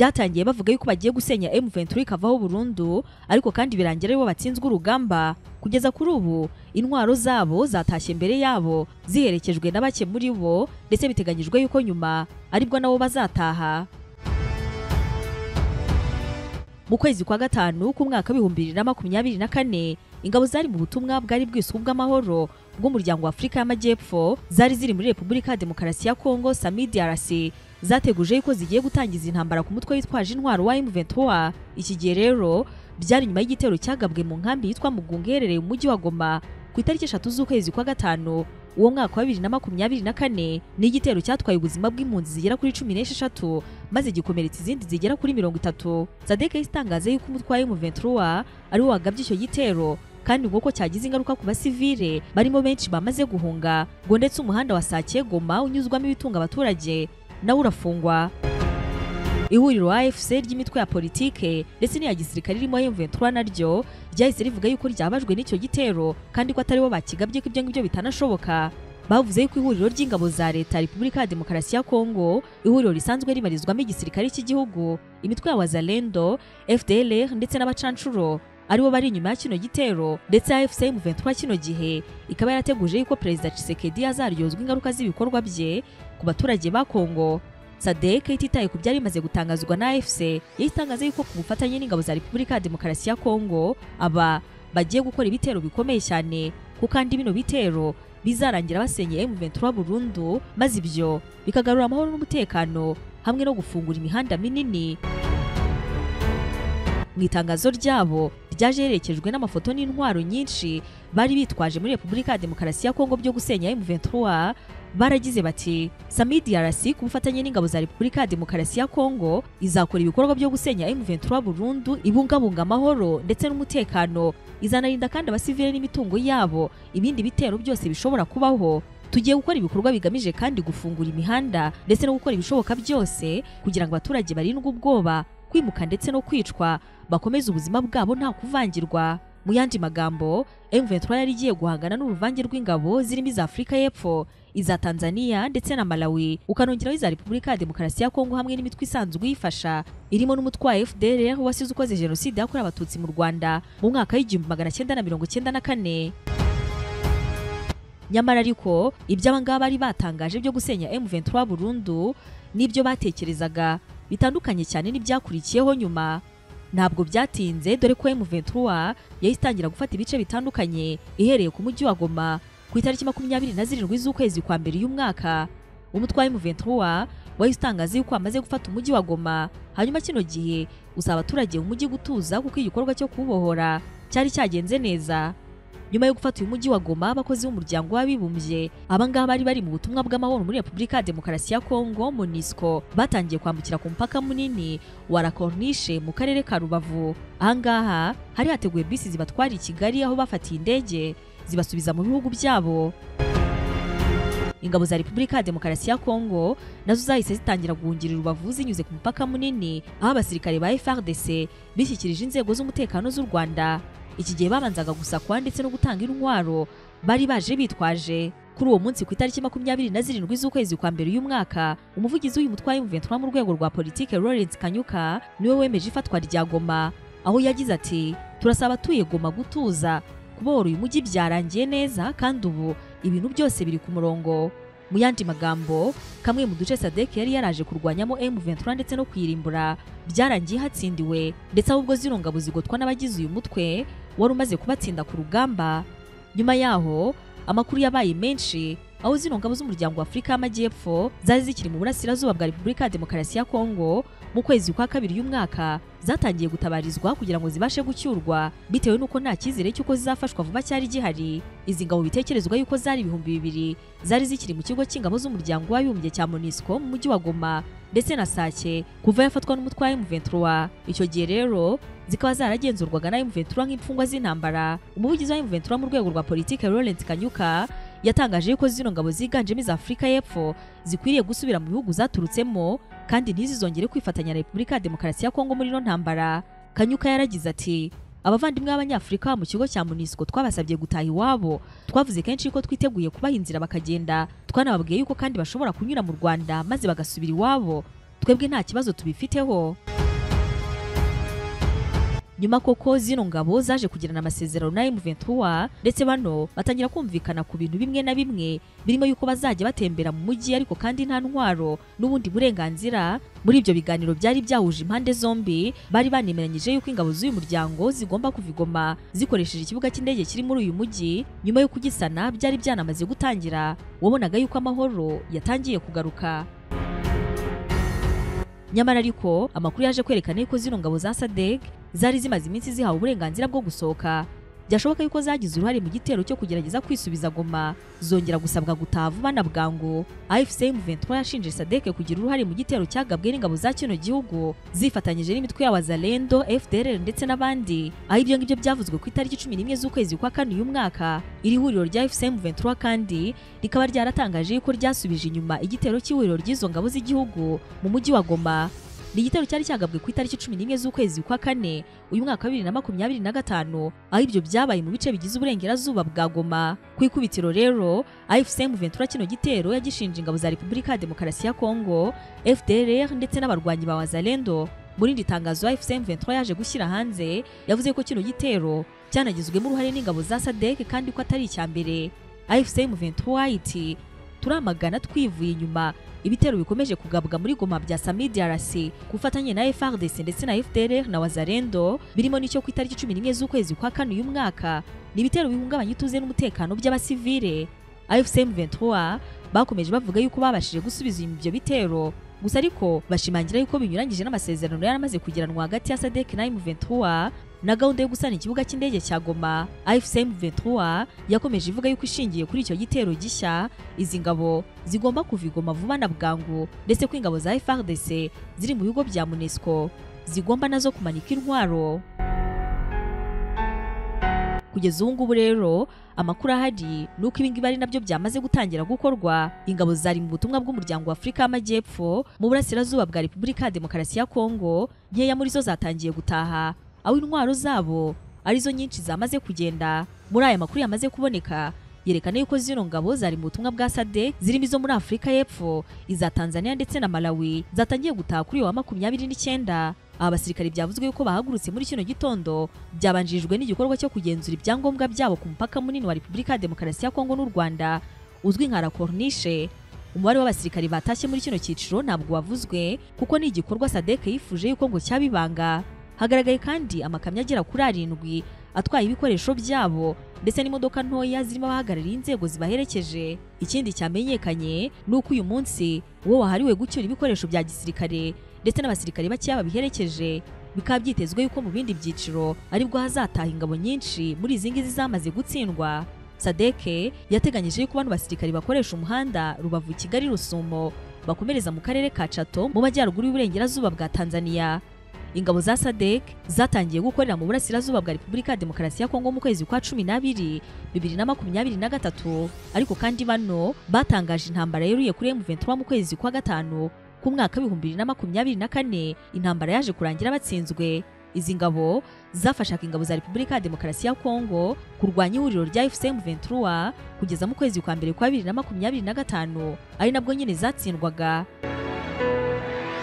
Byatangiye bavuga yuko bagiye gusenya M23 ikavaho burundu, ariko kandi birangira aribo batsinzwe urugamba. Kugeza kuri ubu intwaro zabo zatashye mbere yabo ziherekejwe na bake muri bo, ndetse biteganyijwe yuko nyuma aribwo nabo bazataha. Mu kwezi kwa gatanu k'umwaka 2024, ingabo zari mu butumwa bwari bwiswe bw'amahoro bw'umuryango wa Afrika y'Amajyepfo zari ziri muri Repubulika ya Demokarasi ya Kongo SAMIDRC zateguje yuko zigiye gutangiza intambara ku mutwe witwaje intwaro wa M23. Iki gihe rero byari nyuma y'igitero cyagabwe mu nkambi yitwa Mugunga iherereye mu mujyi wa Goma ku itariki 3 z'ukwezi kwa gatanu uwo mwaka wa 2024. Ni igitero cyatwaye ubuzima bw'impunzi zigera kuri 16 maze gikomeretsa izindi zigera kuri 30. SADC itangaza yuko umutwe wa M23 ari wo wagabye icyo gitero, kandi ngo cyagize ingaruka ku basivile barimo benshi bamaze guhunga, ngo ndetse umuhanda wa Sake Goma unyuzwamo ibitunga abaturage nawe urafungwa. Ihuriro AFC ry'imitwe ya politike ndetse n'iya gisirikare irimo M23 naryo ryahise rivuga yuko ryabajwe n'icyo gitero kandi ko atari bo bakigabye, ko ibyo ngibyo bitanashoboka. Bavuze yuko ihuriro ry'ingabo za leta Repubulika ya Demokarasi ya Kongo, ihuriro risanzwe ribarizwamo igisirikare cy'igihugu, imitwe ya Wazalendo, FDLR ndetse n'abacancuro aribo bari inyuma ya kino gitero, ndetse AFC M23 kino gihe ikaba yarateguje yuko Perezida Tshisekedi azaryozwa ingaruka z'ibikorwa bye ku baturage ba Kongo. SADC ititaye ku byari bimaze gutangazwa na AFC, yayitangaza yuko ku bufatanye n'ingabo za Repubulika ya Demokarasi ya Kongo aba bagiye gukora ibitero bikomeye cyane, kuko kandi bino bitero bizarangira basenye M23 burundu, maze ibyo bikagarura amahoro n'umutekano hamwe no gufungura imihanda minini. Mu itangazo ryabo ryaje yerekejwe n'amafoto n'intwaro nyinshi bari bitwaje muri Repubulika ya Demokarasi ya Kongo byo gusenya M23, baragize bati: SAMIDRC ku bufatanye n'ingabo za Repubulika ya Demokarasi ya Kongo izakora ibikorwa byo gusenya M23 burundu, ibungabunga amahoro ndetse n'umutekano, izanarinda kandi abasivile n'imitungo yabo ibindi bitero byose bishobora kubaho. Tugiye gukora ibikorwa bigamije kandi gufungura imihanda ndetse no gukora ibishoboka byose kugira ngo abaturage barindwe ubwoba, kwimuka ndetse no kwicwa, bakomeze ubuzima bwabo nta kuvangirwa. Mu yandi magambo, M23 yari igiye guhangana n'uruvange rw'ingabo zirimo iza Afurika y'Epfo, iza Tanzania ndetse na Malawi, ukanongeraho iza Repubulika ya Demokarasi ya Kongo hamwe n'imitwe isanzwe uyifasha irimo n'umutwe wa FDLR wasize ukoze jenoside yakorewe Abatutsi mu Rwanda mu mwaka w'1994. Nyamara ariko ibyo abangaba bari batangaje byo gusenya M23 burundu nibyo batekerezaga bitandukanye cyane n'ibyakurikiyeho nyuma. Ntabwo byatinze, dore ko M23 yahise itangira gufata ibice bitandukanye ihereye ku mujyi wa Goma ku itariki 27 z'ukwezi kwa mbere y'umwaka. Umutwe wa M23 wahise utangaza yuko amaze gufata umujyi wa Goma, hanyuma kino gihe usaba abaturage mu mujyi gutuza kuko igikorwa cyo kubohora cyari cyagenze neza. Nyuma yo gufata uyu mujyi wa Goma, abakozi b'umuryango w'abibumbye abangaba bari bari mu butumwa bw'amahoro muri Repubulika ya Demokarasi ya Kongo MONUSCO batangiye kwambukira ku mupaka munini wa La Corniche mu karere ka Rubavu. Ahangaha hari hateguwe bisi zibatwara i Kigali aho bafatiye indege zibasubiza mu bihugu byabo. Ingabo za Repubulika ya Demokarasi ya Kongo nazo zahise zitangira guhungira Rubavu zinyuze ku mupaka munini, aho abasirikare ba FARDC bishyikirije inzego z'umutekano z'u Rwanda. Iki gihe babanzaga gusakwa ndetse no gutanga intwaro bari baje bitwaje. Kuri uwo munsi ku itariki 27 z'ukwezi kwa mbere y'umwaka, umuvugizi w'uyu mutwe wa M23 mu rwego rwa politike Lawrence Kanyuka niwe wemeje ifatwa rya Goma, aho yagize ati: turasaba abatuye Goma gutuza, kubohora uyu mujyi byarangiye neza kandi ubu ibintu byose biri ku murongo. Mu yandi magambo, kamwe mu duce SADC yari yaraje kurwanyamo M23 ndetse no kwirimbura byarangiye hatsindiwe, ndetse ahubwo zino ngabo zigotwa n'abagize uyu mutwe wari umaze kubatsinda ku rugamba. Nyuma yaho amakuru yabaye menshi aho zino ngabo z'umuryango wa Afrika y'Amajyepfo zari zikiri mu burasirazuba bwa Repubulika ya Demokarasi ya Kongo mu kwezi kwa kabiri y'umwaka zatangiye gutabarizwa kugira ngo zibashe gucyurwa bitewe n'uko nta cyizere cy'uko zizafashwa vuba cyari gihari. Izi ngabo bitekerezwa yuko zari 2000 zari zikiri mu kigo cy'ingabo z'umuryango w'abibumbye cya MONUSCO mu mujyi wa Goma ndetse na Sake kuva yafatwa n'umutwe wa M23. Icyo gihe rero zikaba zaragenzurwaga na M23 nk'imfungwa z'intambara. Umuvugizi wa M23 mu rwego rwa politike Lawrence Kanyuka yatangaje yuko zino ngabo ziganjemo iza Afurika y'Epfo zikwiriye gusubira mu bihugu zaturutsemo kandi ntizizongere kwifatanya na Repubulika ya Demokarasi ya Kongo muri ino ntambara. Kanyuka yaragize ati: abavandimwe b'Abanyafurika mu kigo cya MONUSCO twabasabye gutaha iwabo, twavuze kenshi yuko twiteguye kubaha inzira bakagenda, twanababwiye yuko kandi bashobora kunyura mu Rwanda maze bagasubira iwabo, twebwe nta kibazo tubifiteho. Nyuma koko zino ngabo zaje kugirana amasezerano na M23, ndetse bano batangira kumvikana ku bintu bimwe na bimwe birimo yuko bazajya batembera mu mujyi ariko kandi nta ntwaro n'ubundi burenganzira. Muri ibyo biganiro byari byahuje impande zombi, bari banemeranyije yuko ingabo z'uyu muryango zigomba kuva i Goma zikoresheje ikibuga cy'indege kiri muri uyu mujyi. Nyuma yo kugisana byari byanamaze gutangira, wabonaga yuko amahoro yatangiye kugaruka. Nyamara ariko amakuru yaje kwerekana yuko zino ngabo za SADC zari zimaze iminsi zihawe uburenganzira bwo gusohoka, byashoboka yuko zagize uruhare mu gitero cyo kugerageza kwisubiza Goma, zongera gusabwa gutaha vuba na bwangu. AFC M23 yashinje SADC kugira uruhare mu gitero cyagabwe n'ingabo za kino gihugu zifatanyije n'imitwe ya Wazalendo, FDLR ndetse n'abandi, aho ibyo ngibyo byavuzwe ku itariki 11 z'ukwezi kwa kane uyu mwaka. Iri huriro rya AFC M23 kandi rikaba ryaratangaje yuko ryasubije inyuma igitero cy'ihuriro ry'izo ngabo z'igihugu mu mujyi wa Goma. Ni igitero cyari cyagabwe ku itariki 11 z'ukwezi kwa kane uyu mwaka wa 2025, aho ibyo byabaye mu bice bigize uburengerazuba bwa Goma. Ku ikubitiro rero AFC M23 kino gitero yagishinje ingabo za Repubulika ya Demokarasi ya Kongo, FDLR ndetse n'abarwanyi ba Wazalendo. Muri iri tangazo AFC M23 yaje gushyira hanze, yavuze ko kino gitero cyanagizwemo uruhare n'ingabo za SADC kandi ko atari icya mbere. AFC M23 iti turamagana twivuye inyuma ibitero bikomeje kugabwa muri Goma bya SAMIDRC kufatanye na FARDC ndetse na FDLR na Wazalendo, birimo n'icyo ku itariki 11 z'ukwezi kwa kane uyu mwaka. Ni ibitero bihungabanya ituze n'umutekano by'abasivile. AFC M23 bakomeje bavuga yuko babashije gusubiza ibyo bitero, gusa ariko bashimangira yuko binyuranyije n'amasezerano yaramaze kugiranwa hagati ya SADC na M23 na gahunda yo gusana ikibuga cy'indege cya Goma. AFC M23 yakomeje ivuga yuko ishingiye kuri icyo gitero gishya, izi ngabo zigomba kuva i Goma vuba na bwangu, ndetse ko ingabo za FARDC ziri mu bigo bya MONUSCO zigomba nazo kumanika intwaro. Kugeza ubu ngubu rero amakuru ahari nuko ibi ngibi ari nabyo byamaze gutangira gukorwa. Ingabo zari mu butumwa bw'umuryango wa Afurika y'Amajyepfo mu burasirazuba bwa Repubulika ya Demokarasi ya Kongo, nkeya muri zo zatangiye gutaha, aho intwaro zabo arizo nyinshi zamaze kugenda. Muri aya makuru yamaze kuboneka yerekana yuko zino ngabo zari mu butumwa bwa SADC zirimo izo muri Afurika y'Epfo, iza Tanzania ndetse na Malawi zatangiye gutaha kuri wa 29. Aba basirikare byavuzwe yuko bahagurutse muri kino gitondo, byabanjirijwe n'igikorwa cyo kugenzura ibyangombwa byabo ku mupaka munini wa Repubulika ya Demokarasi ya Kongo n'u Rwanda uzwi nka La Corniche. Umubare w'abasirikare batashye muri kino cyiciro ntabwo wavuzwe kuko ni igikorwa SADC yifuje yuko ngo cyabibanga. Hagaragaye kandi amakamyo agera kuri 7 atwaye ibikoresho byabo ndetse n'imodoka ntoya zirimo abahagarariye inzego zibaherekeje. Ikindi cyamenyekanye ni uko uyu munsi uwo wahariwe gucyura ibikoresho bya gisirikare ndetse n'abasirikare bakeya babiherekeje, bikaba byitezwe yuko mu bindi byiciro aribwo hazataha ingabo nyinshi muri izi ngizi zamaze gutsindwa. SADC yateganyije yuko bano basirikare bakoresha umuhanda Rubavu Kigali Rusumo bakomereza mu karere ka Chato mu majyaruguru y'uburengerazuba bwa Tanzania. Ingabo za SADC zatangiye gukorera mu burasirazuba bwa Repubulika ya Demokarasi ya Kongo mu kwezi kwa 12 2023, ariko kandi bano batangaje intambara yeruye kuri M23 mu kwezi kwa 5 ku mwaka 2024. Intambara yaje kurangira batsinzwe. Izi ngabo zafashaga ingabo za Repubulika ya Demokarasi ya Kongo kurwanya ihuriro rya AFC M23 kugeza mu kwezi kwa mbere kwa 2025, ari nabwo nyine zatsindwaga.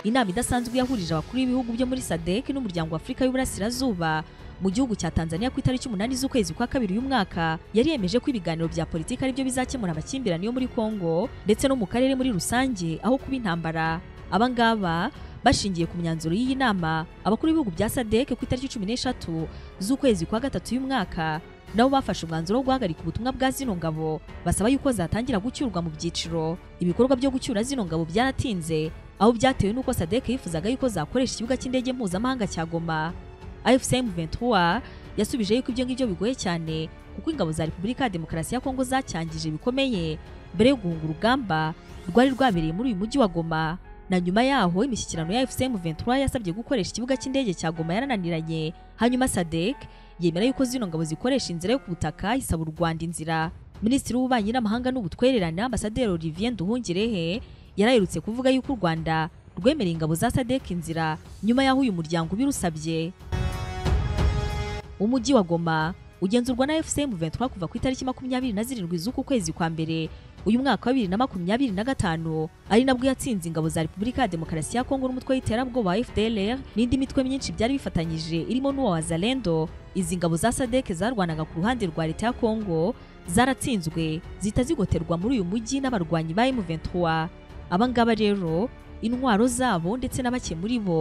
Inama idasanzwe yahurije abakuru b'ibihugu byo muri SADC n'umuryango wa Afurika y'Uburasirazuba mu gihugu cya Tanzania ku itariki 8 z'ukwezi kwa kabiri uyu mwaka, yari yemeje ko ibiganiro bya politiki ari byo bizakemura amakimbirane yo muri Kongo ndetse no mu karere muri rusange aho kuba intambara. Abangaba bashingiye ku myanzuro y'iyi nama, abakuru b'ibihugu bya SADC ku itariki 13 z'ukwezi kwa gatatu uyu mwaka nabo bafashe umwanzuro wo guhagarika ubutumwa bwa zino ngabo, basaba yuko zatangira gucyurwa mu byiciro. Ibikorwa byo gucyura zino ngabo byaratinze, aho byatewe nuko SADC yifuzaga yuko zakoresha ikibuga cy'indege mpuzamahanga cya Goma. AFC M23 yasubije yuko ibyo ngibyo bigoye cyane kuko ingabo za Repubulika ya Demokarasi ya Kongo zacyangije bikomeye mbere yo guhunga urugamba rwari rwabereye muri uyu mujyi wa Goma. Na nyuma yaho imishyikirano ya AFC M23 yasabye gukoresha ikibuga cy'indege cya Goma yarananiranye, hanyuma SADC yemera yuko zino ngabo zikoresha inzira yo ku butaka isaba u Rwanda inzira. Minisitiri w'Ububanyi n'Amahanga n'Ubutwererane Ambasaderi Olivier Nduhungirehe yaraherutse kuvuga yuko u Rwanda rwemereye ingabo za SADC inzira nyuma yaho uyu muryango ubirusabye. Umujyi wa Goma ugenzurwa na AFC M23 kuva ku itariki 27 z'uku kwezi kwa mbere uyu mwaka wa 2025, ari nabwo yatsinze ingabo za Repubulika ya Demokarasi ya Kongo n'umutwe w'iterabwoba wa FDLR n'indi mitwe myinshi byari bifatanyije irimo n'uwa Wazalendo. Izi ngabo za SADC zarwanaga ku ruhande rwa leta ya Kongo zaratsinzwe zitazigoterwa muri uyu mujyi n'abarwanyi ba M23. Abangaba rero intwaro zabo ndetse n'abake muri bo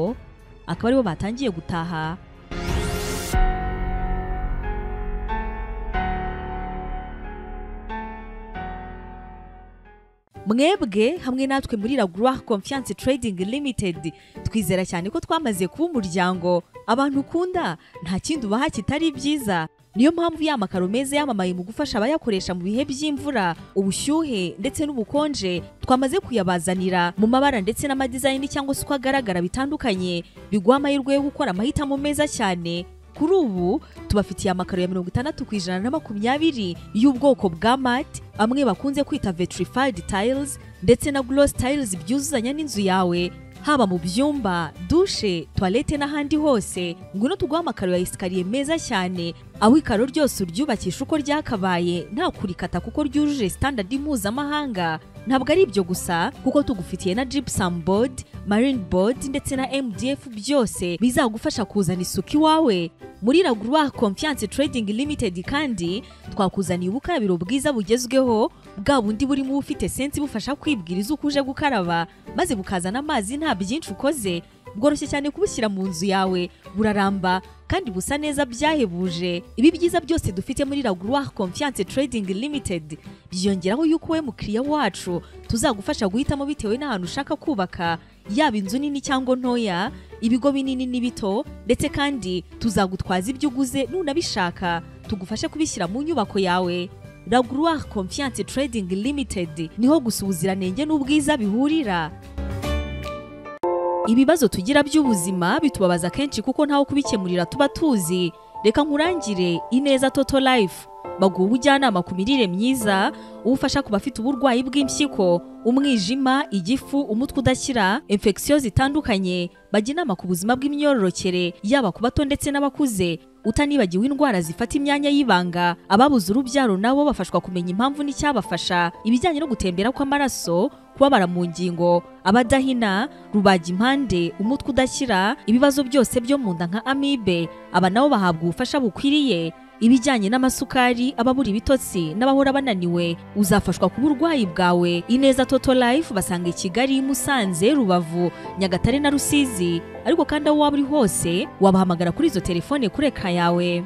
akaba aribo batangiye gutaha. Mwebwe hamwe natwe muri Lagroix Confiance Trading Limited twizera cyane ko twamaze kuba umuryango. Abantu ukunda nta kindi ubaha kitari byiza. Niyo mpamvu ya makaro meza yamamaye mu gufasha abayakoresha mu bihe by'imvura, ubushyuhe ndetse n'ubukonje, twamaze kuyabazanira mu mabara ndetse n'amadizayini cyangwa se uko agaragara bitandukanye, biguha amahirwe yo gukora amahitamo meza cyane. Kuri ubu tubafitiye amakaro ya 60% na 20 y'ubwoko bwa mat, amwe bakunze kwita vitrified tiles ndetse na gloss tiles, byuzuzanya n'inzu yawe haba mu byumba, dushe, toilette n'ahandi hose. Ngwino tuguha amakaro ya escalier meza cyane, aho ikaro ryose uryubakisha uko ryakabaye nta kurikata kuko ryujuje standard mpuzamahanga. Ntabwo ari ibyo gusa kuko tugufitiye na gypsum board, marine board ndetse na MDF, byose bizagufasha kuzana isuku iwawe. Muri Lagroix Confiance Trading Limited kandi twakuzaniye ubukarabiro bwiza bugezweho, bwa bundi burimo ufite sensi bufasha kwibwiriza uko uje gukaraba, maze bukazana amazi nta byinshi ukoze. Bworoshye cyane kubushyira mu nzu yawe, buraramba kandi busa neza byahebuje. Ibi byiza byose dufite muri Lagroix Confiance Trading Limited byiyongeraho yuko we mukiriya wacu tuzagufasha guhitamo bitewe n'ahantu ushaka kubaka, yaba inzu nini cyangwa ntoya, ibigo binini n'ibito, ndetse kandi tuzagutwaza ibyo uguze nunabishaka tugufashe kubishyira mu nyubako yawe. Lagroix Confiance Trading Limited niho gusa ubuziranenge n'ubwiza bihurira. Ibibazo tugira by'ubuzima bitubabaza kenshi kuko ntawo kubikemurira tuba tuzi. Reka nkurangire Ineza Total Life baguha ubujyanama ku mirire myiza, ubufasha ku bafite uburwayi bw'impyiko, umwijima, igifu, umutwe udakira, infection zitandukanye. Bajya inama ku buzima bw'imyororokere yaba ku bato ndetse n'abakuze, utanibagiwe indwara zifata imyanya y'ibanga. Ababuze urubyaro nabo bafashwa kumenya impamvu n'icyabafasha, ibijyanye no gutembera kw'amaraso, kubabara mu ngingo, abadahina, rubaga impande, umutwe udakira, ibibazo byose byo mu nda nka amibe, aba nabo bahabwa ubufasha bukwiriye. Ibijyanye n'amasukari, ababura ibitotsi n'abahora bananiwe, uzafashwa ku burwayi bwawe. Ineza Total Life basanga i Kigali, Musanze, Rubavu, Nyagatare na Rusizi, ariko kandi aho waba uri hose wabahamagara kuri izo telefone kuri eka yawe.